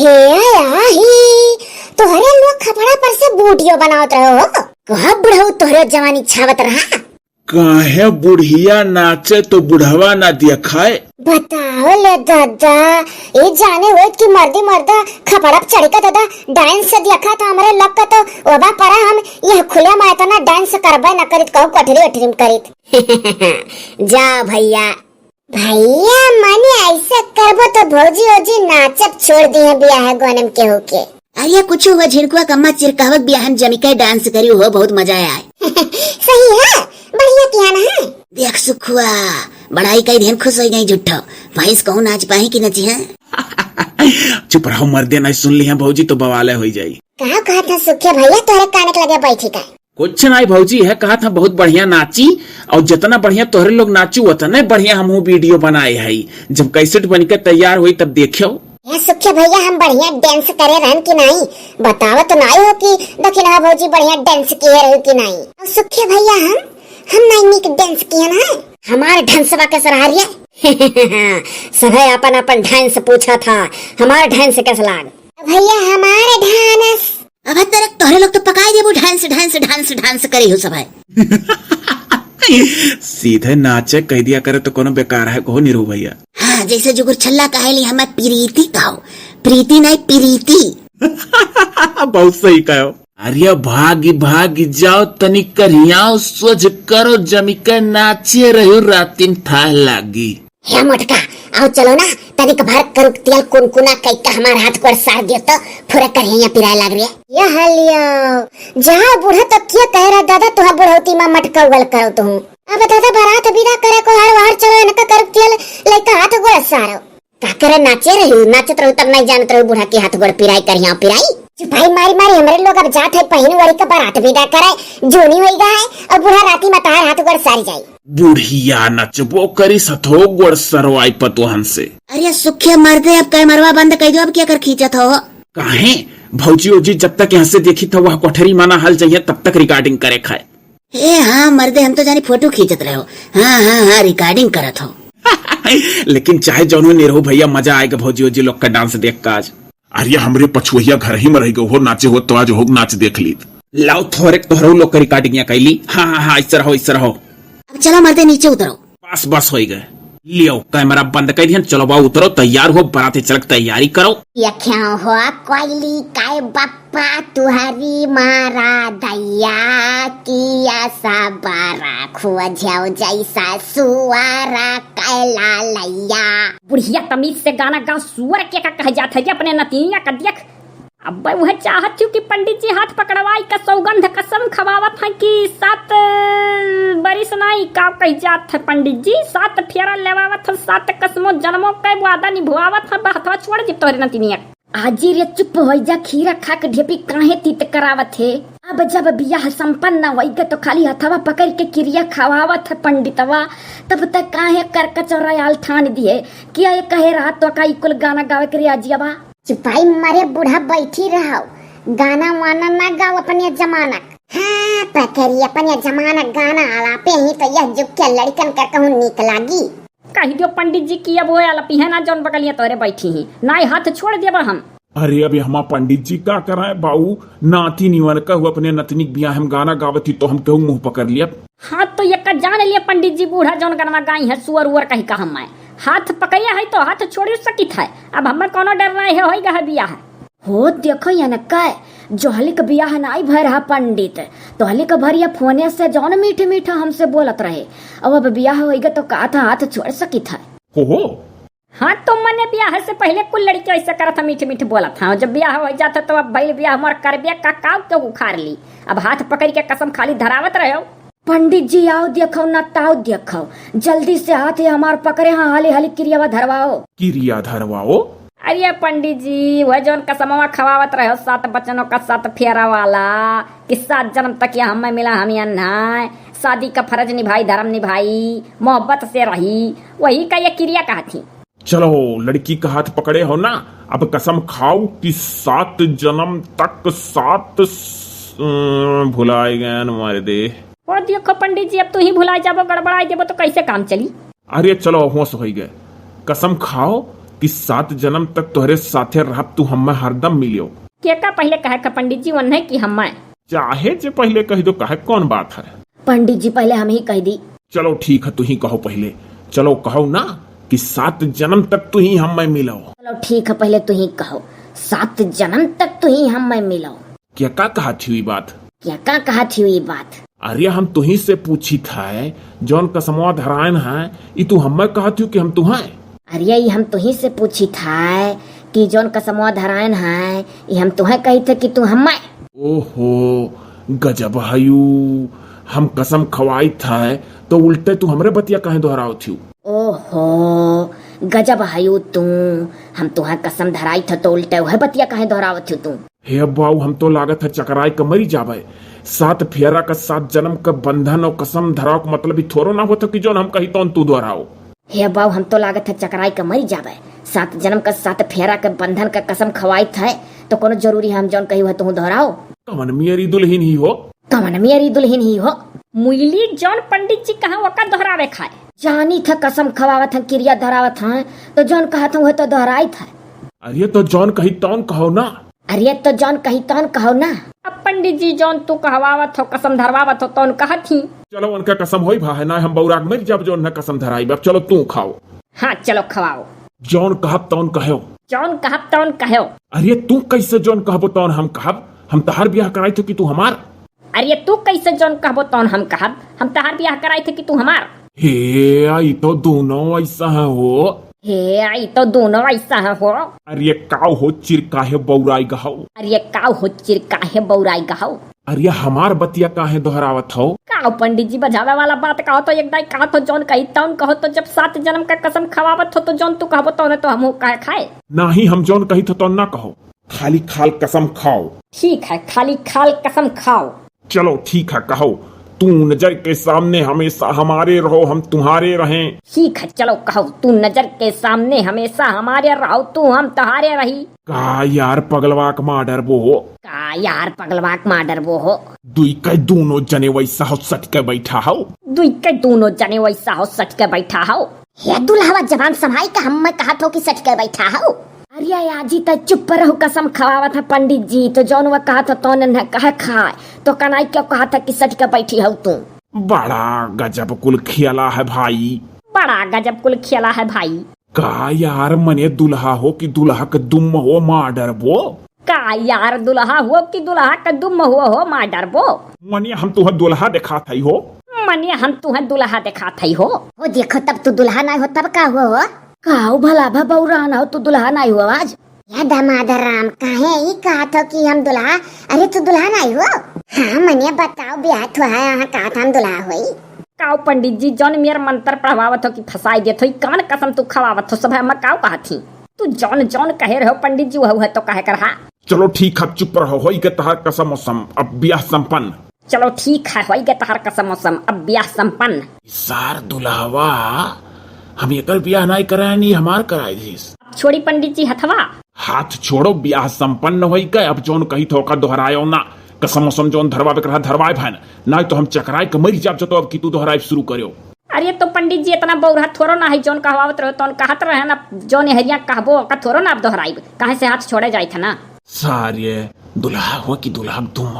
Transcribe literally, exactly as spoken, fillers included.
हे आही, तोहरे लोग खपड़ा पर से वीडियो बनावत रहो हो। कहा बुढ़ऊ तोहरे जवानी छावत रहा। काहे बुढ़िया नाचे तो बुढ़वा ना देखाए? बताओ ले दादा, ये जाने होत कि मर्दी मर्दा खपड़ा पे चढ़ के दादा डांस से देखा तो हमरे लग का तो ओबा परा हम यह खुले में इतना डांस करबे न करित, कहू कठरी उठरी में करित। जा भैया। भैया, मने ऐसे करबो तो भौजी ओजी नाचब छोड़ दी है बियाह गोनम केहू के। अरे कुछ हुआ झिड़कुआ कम्मा चिरकावत बियाहन जमी के डांस करी हो, बहुत मजा आए। सही है, बढ़िया किया ना है। देख सुखुआ, बड़ाई कई दिन खुश हो गई झूठो। भैंस कहूँ नाच पाही कि नची है? चुप रहो मर्दे, नहीं सुन ली है भौजी तो बवाले हो जाई। कहा कहा था सुखिया भैया तोरे काने के लगे बैठी का? कुछ नाई भौजी, है कहा था बहुत बढ़िया नाची, और जितना बढ़िया तोहरे लोग नाचू उतने बढ़िया हमहू वीडियो बनाए हई। जब कैसेट बन के तैयार होई तब देखियो। ए सुखे भैया, हम बढ़िया डांस करे रहन कि नाई? बतावत नाई हो कि दखिनहा भौजी बढ़िया डांस किहे रही कि नाई? और सुखे भैया, हम हम नाई नीक डांस किहन है। हमार डांसवा के सराहरिया। सभे अपन अपन डांस पूछा था, हमार डांस कैस लाग? भैया हमार डांस। अब तेरे तोहरे लोग तो पकाई देबू डांस डांस डांस डांस करी हो सभे। सीधे नाचे कह दिया करे तो कोनो बेकार है कहो निरू भैया। हाँ, जैसे जुगुर छल्ला कहेली हमें प्रीति कहो, प्रीति नहीं प्रीति। बहुत सही कहो। अरे भागी भागी जाओ तनी करियाओ सोझ करो जमी के नाचे रहो रातिम थाह लागी। हे मोटका, आओ चलो ना, तनिक भर करुक तेल कुनकुना कइका हमार हाथ गोड़ सार दियो तो फुरे करिया पिराए लाग रही है। यह लियो, जहाँ बूढ़ा तो क्या कह रहा दादा, तुहा बुढ़ौती में मटका उगल करो तुहू। अब दादा बारात विदा करे को हर वार चलो इनका करुक तेल लइका हाथ गोड़ सारो। का करे नाचे रही, नाचत रहू तब नहीं जानत रहू बूढ़ा के हाथ गोड़ पिराई करिया पिराई। चुपाई मारी मारी हमरे लोग अब जात है पहिन वड़ी का बारात विदा करे, जोनी होई गा है और बूढ़ा राती में तार हाथ गोड़ सारी जाई। बुढ़िया नचबो करी सथो गोड़ सरवाई पतोहन से। अरे सुखे मर्दे, अब कैमरवा बंद कर दो, अब क्या कर खींचत हो? काहे? भौजी ओजी जब तक यहाँ से देखी था वह कोठरी माना हल जाइए तब तक रिकॉर्डिंग करे खाए। ए हाँ मर्दे, हम तो जानी फोटो खींचत रहो। हाँ हाँ हाँ, रिकॉर्डिंग करत हो। लेकिन चाहे जौन हो निरहू भैया, मजा आएगा भौजी ओजी लोग का डांस देख का आज। अरे हमरे पछुआ घर ही में रह गए हो, नाचे हो तो आज हो नाच देख ली। लाओ थोरे तोहरो लोग का रिकॉर्डिंग या कैली। हाँ हाँ हाँ, इस तरह हो, इस तरह हो। अब चलो मर्दे नीचे उतरो। बस बस होई गए। लियो कैमरा बंद कर दिहन, चलो बा उतरो, तैयार हो, बराती चलक तैयारी करो। ये क्या हो कोयली काय बप्पा तुहरी मारा दैया किया सा बारा खोजो जैसा सुआरा कैला लैया। बुढ़िया तमीज से गाना गा, सुअर के का कह जात है अपने नतिया का देख। अब वह चाहत हूँ कि पंडित जी हाथ पकड़वाई का सौगंध कसम खवावत हैं कि सात बरिस नाई का कह जात है पंडित जी, सात फेरा लेवावत है, सात कसमो जन्मों के वादा निभवावत है, बा हथवा छोड़ दी तोरे नतिनिया। आजी रे चुप हो जा, खीरा खा के ढेपी काहे तीत करावत है। अब जब बियाह संपन्न होइगे तो खाली हथवा पकड़ के किरिया खवावत है पंडितवा, तब तक काहे करकच और रयाल ठान दिए कि ये कहे रहा तो का ई कुल गाना गावे के रे आजिया बा। चुपाई मारे बूढ़ा बैठी रहो, गाना वाना ना गाओ अपने जमानक। हाँ पकड़ी अपने जमानक गाना आलापे ही तो यह जुग के लड़कन कर कहूँ नीक लागी। कह दियो पंडित जी कि अब वो आलापी है ना जौन बगलिया तोरे बैठी ही, नाई हाथ छोड़ देबा हम। अरे अब हमा पंडित जी का कराए बाऊ, नाती निवन कहू अपने नतनिक बियाह हम गाना गावत ही तो हम कहूँ मुँह पकड़ लिया। हाँ तो ये का जान लिया पंडित जी, बूढ़ा जौन गनवा गाई है सुअर उअर कही का हम हाथ पकड़िया है तो हाथ छोड़ी सकित है। अब हमें कोनो डर नहीं है, होई गए बियाह। हो देखो यनका, जोहली का बियाह नाई भय रहा पंडित, तोहली का भरिया फोने से जौन मीठे मीठे हमसे बोलत रहे, अब अब बियाह होई गए तो का था हाथ छोड़ सकित है। हो हो। हाँ तो मने बियाह से पहले कुल लड़के ऐसे करत है, मीठे मीठे बोलत हाँ, जब बियाह हो जात है तो अब भइल बियाह मोर करबे का काव के उखाड़ ली। अब हाथ पकड़ के कसम खाली धरावत रहो। पंडित जी आओ देखो ना ताओ देखो, जल्दी से हाथ ये हमार पकड़े हाँ, हाली हाली किरियावा धरवाओ। किरिया धरवाओ। अरे पंडित जी वह जौन कसमवा खवावत रहो सात बचनों का सात फेरा वाला कि सात जन्म तक ये हमें मिला हम अन्हाय, शादी का फर्ज निभाई धर्म निभाई मोहब्बत से रही, वही का ये किरिया कहा थी। चलो लड़की का हाथ पकड़े हो ना, अब कसम खाओ कि सात जन्म तक सात स-, अम, भुलाए गए न मारे दे। ओ देखो पंडित जी, अब तू ही भुलाए जाबो, गड़बड़ाए देबो तो कैसे काम चली? अरे चलो होश होई गए, कसम खाओ कि सात जनम तक तोहरे साथे रहब तू, हम्मे हरदम मिलियो। केका पहिले कहे का पंडित जी, वन्हे कि हम्मे? चाहे जे पहिले कहि दो, कहे कौन बात है? पंडित जी, पहिले हमहीं कहि दी। चलो ठीक है, तुहीं कहो पहिले। चलो कहो ना कि सात जनम तक तुहीं हम्मे मिलो। चलो ठीक है, पहिले तुहीं कहो, सात जनम तक तुहीं हम्मे मिलो। केका कहत हिउ ई बात? केका कहत हिउ ई बात? अरे हम तुहीं से पूछित है, जौन कसमवा धरायन है, ई तू हम्मे कहत हिउ कि हम तुहें? अरे ई हम तुहीं से पूछित है कि जौन कसमवा धरायन है, ई हम तुहें कहित है कि तू हम्मे? ओहो, गजब हयू, हम कसम खवाइत है, तो उल्टे तू हमरे बतिया काहे दोहरावत हिउ? ओहो, गजब हयू तू, हम तुहें कसम धराइत है, तो उल्टे उहे बतिया काहे दोहरावत हिउ तू? हे बाऊ, हम तो लागत है चकराइ के मरी जाबे। सात फेरा का सात जनम का बंधन और कसम धराव का मतलब ई थोरो ना होत है कि जौन हम कही तौन तू दोहराओ। हे बाऊ, हम तो लागत है चकराइ के मरी जाबे। सात जनम का सात फेरा के बंधन का कसम खवाइत है, तो कोनो जरूरी है हम जौन कही उहे तुहूँ दोहराओ? कवन मेरी दुल्हन ही हो? कवन मेरी दुल्हन ही हो? मुइली, जौन पंडित जी कहा ओका दोहरावे खाए। जानित है कसम खवावत हैं, किरिया धरावत हैं, तो जौन कहत हैं उहे तो दोहराइत है। अरे तो जौन कही तौन कहो ना। अरे तो जौन कही तौन कहो ना। अब पंडित जी जौन तू कहवावत हो, कसम धरवावत हो, तौन कहत ही। चलो उनका कसम होई भा है ना, हम बौराग मर जब जौन न कसम धराई। अब चलो तू खाओ। हाँ चलो खवाओ। जौन कहब तौन कहो। जौन कहब तौन कहो। अरे तू कैसे जौन कहबो तौन हम कहब? हम तहार बियाह कराई थे कि तू हमार? अरे तू कैसे जौन कहबो तौन हम कहब? हम तहार बियाह कराई थे कि तू हमार? हे, ई तो दोनों ऐसा है हो। हे, ई तो दोनों ऐसा है हो। अरे काव हो चिर काहे बौराई गहौ? अरे काव हो चिर काहे बौराई गहौ? अरे हमार बतिया काहे दोहरावत हो? काव पंडित जी बजावे वाला बात कहो तो एक दाई कहो तो जौन कही तौन कहो तो जब सात जनम का कसम खवावत हो तो जौन तू कहबो तौन तो हमहू कहे खाए। नाही हम जौन कही तो तौन ना कहो। खाली खाल कसम खाओ। ठीक है, खाली खाल कसम खाओ। चलो ठीक है, कहो। तू नजर के सामने हमेशा हमारे रहो, हम तुम्हारे रहें। ठीक है, चलो कहो। तू नजर के सामने हमेशा हमारे रहो, तू हम तहारे रही। का यार पगलवा के माँ डरबो हो? का यार पगलवा के माँ डरबो हो? दुई के दोनों जने वैसा हो सट के बैठा हो। दुई के दोनों जने वैसा हो सट के बैठा हो। हे दुल्हवा, जबान संभाई के हम्मे कहत हो कि सट के बैठा हो। अरे आजी त चुप रहो, कसम खवावत है पंडित जी, तो जौन वह कहत हो तौन न कह खाए, तो कनाई क्यों कहत है कि सट के बैठी हो तू? बड़ा गजब कुल खेला है भाई। बड़ा गजब कुल खेला है भाई। का यार मने दुल्हा हो कि दुल्हा के दुम हो माँ डरबो? का यार दुल्हा हो कि दुल्हा के दुम हो, हो माँ डरबो? मने हम तुहे दुल्हा देखात हई हो। मने हम तुहे दुल्हा देखात हई हो। हो देखो तब तू दुल्हा नाई हो तब का हुआ हो? काऊ भला भा बौरान हो तू दुल्हा नाई हो आज? या दामाद राम काहे ई कहत हो कि हम दुल्हा? अरे तू दुल्हा नाई हो? हाँ मने बताओ ब्याह तो है यहाँ कहत हम दुल्हा होई। काऊ पंडित जी जौन मेर मंत्र पढ़वावत हो कि फंसाई देत हो, ई कवन कसम तू खवावत हो सब है, हम काऊ कहत ही? तू जौन जौन कहे रहो पंडित जी वह तो कहे कर हा। चलो ठीक है चुप रहो, होई के तहार कसम वसम, अब ब्याह संपन्न। चलो ठीक है, होई के तहार कसम वसम, अब ब्याह संपन्न। सार दुल्हवा, हम एकर ब्याह नाई कराए नी हमार कराए दीस। अब छोड़ी पंडित जी हथवा। हाथ छोड़ो, ब्याह संपन्न होई के, अब जौन कही थो ओका दोहरायो ना, कसम वसम जौन धरवावे के रहा धरवाए भैन, नाई तो हम चकराए के मरी जाब जतो अब की तू दोहराए शुरू करियो। अरे तो पंडित जी इतना बौरा थोरो ना है, जौन कहवावत रहो तौन कहत रहे ना, जौन हरिया कहबो ओका थोरो ना अब दोहराइब, काहे से हाथ छोड़े जाइत है ना। सारे दुल्हा हो कि दुल्हा तुम?